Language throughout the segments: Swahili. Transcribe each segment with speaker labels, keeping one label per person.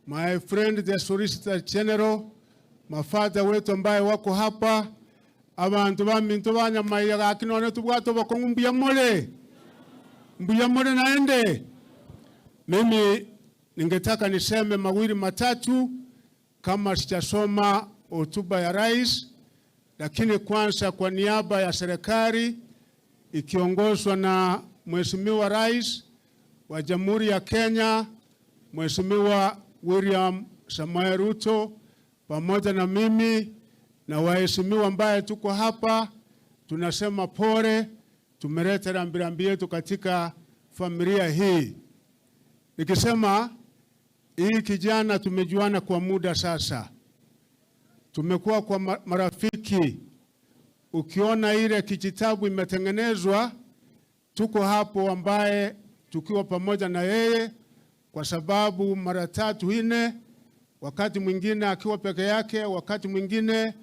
Speaker 1: My friend the Solicitor General, mafadha wetu ambaye wako hapa, abantu baminto banyamaiya gaki none tubwate bokong'u mbuya more, mbuya more naende. Mimi ningetaka niseme mawili matatu kama sijasoma hotuba ya rais, lakini kwanza kwa niaba ya serikali ikiongozwa na Mheshimiwa Rais wa Jamhuri ya Kenya, Mheshimiwa William Samoei Ruto, pamoja na mimi na waheshimiwa ambaye tuko hapa, tunasema pole, tumeleta rambirambi yetu katika familia hii. Nikisema hii kijana tumejuana kwa muda sasa, tumekuwa kwa marafiki. Ukiona ile kijitabu imetengenezwa, tuko hapo ambaye tukiwa pamoja na yeye, kwa sababu mara tatu nne, wakati mwingine akiwa peke yake, wakati mwingine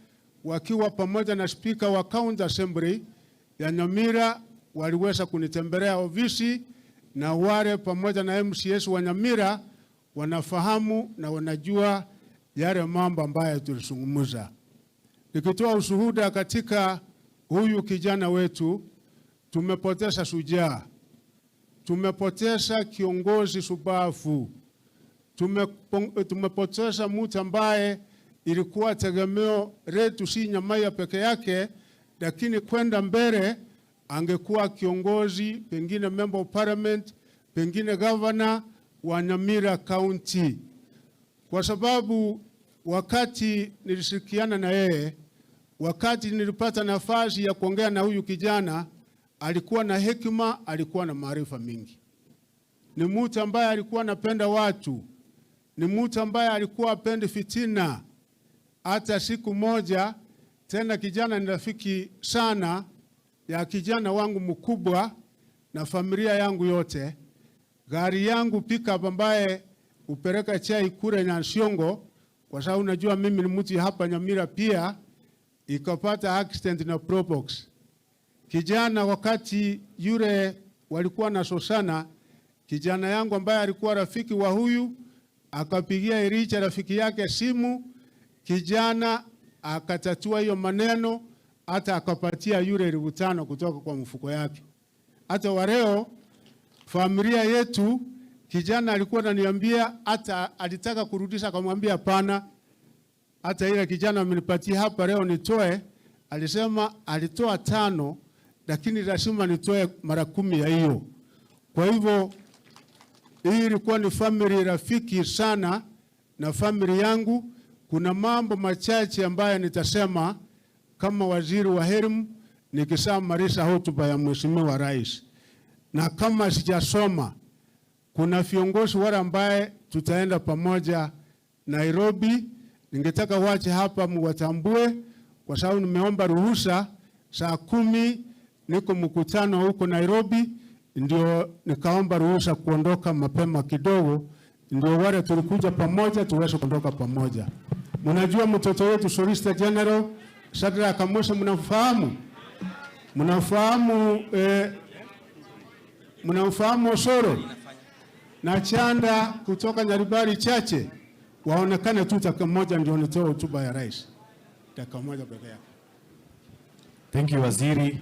Speaker 1: wakiwa pamoja na spika wa County Assembly ya Nyamira, waliweza kunitembelea ofisi, na wale pamoja na MCAs wa Nyamira wanafahamu na wanajua yale mambo ambayo tulizungumza. Nikitoa ushuhuda katika huyu kijana wetu, tumepoteza shujaa, tumepoteza kiongozi shupavu, tumepoteza mtu ambaye ilikuwa tegemeo letu, si Nyamaiya peke yake, lakini kwenda mbele angekuwa kiongozi, pengine member of parliament, pengine governor wa Nyamira County, kwa sababu wakati nilishirikiana na yeye, wakati nilipata nafasi ya kuongea na huyu kijana, alikuwa na hekima, alikuwa na maarifa mingi. Ni mtu ambaye alikuwa anapenda watu, ni mtu ambaye alikuwa apendi fitina. Hata siku moja tena, kijana ni rafiki sana ya kijana wangu mkubwa na familia yangu yote. Gari yangu pickup ambaye upeleka chai kule Nyansiongo, kwa sababu unajua mimi ni mtu hapa Nyamira pia, ikapata accident na Probox. Kijana wakati yule walikuwa na sosana, kijana yangu ambaye alikuwa rafiki wa huyu akapigia Iricha rafiki yake simu, kijana akatatua hiyo maneno, hata akapatia yule 5,000 kutoka kwa mfuko yake. Hata waleo familia yetu, kijana alikuwa ananiambia hata alitaka kurudisha, akamwambia hapana. Hata ile kijana amenipatia hapa leo nitoe, alisema alitoa tano, lakini lazima nitoe mara 10 ya hiyo. Kwa hivyo hii ilikuwa ni family rafiki sana na family yangu. Kuna mambo machache ambayo nitasema kama waziri wa elimu nikishamaliza hotuba ya Mheshimiwa Rais, na kama sijasoma, kuna viongozi wale ambaye tutaenda pamoja Nairobi. Ningetaka wache hapa muwatambue, kwa sababu nimeomba ruhusa saa 10 niko mkutano huko Nairobi, ndio nikaomba ruhusa kuondoka mapema kidogo, ndio wale tulikuja pamoja tuweze kuondoka pamoja. Mnajua mtoto wetu Solicitor General Shadrack Amosa, mnamfahamu? Mnamfahamu Osoro na Chanda kutoka Nyaribari Chache, waonekane tu dakika moja ndio nitoe hotuba ya rais, dakika moja peke yake.
Speaker 2: Thank you, Waziri.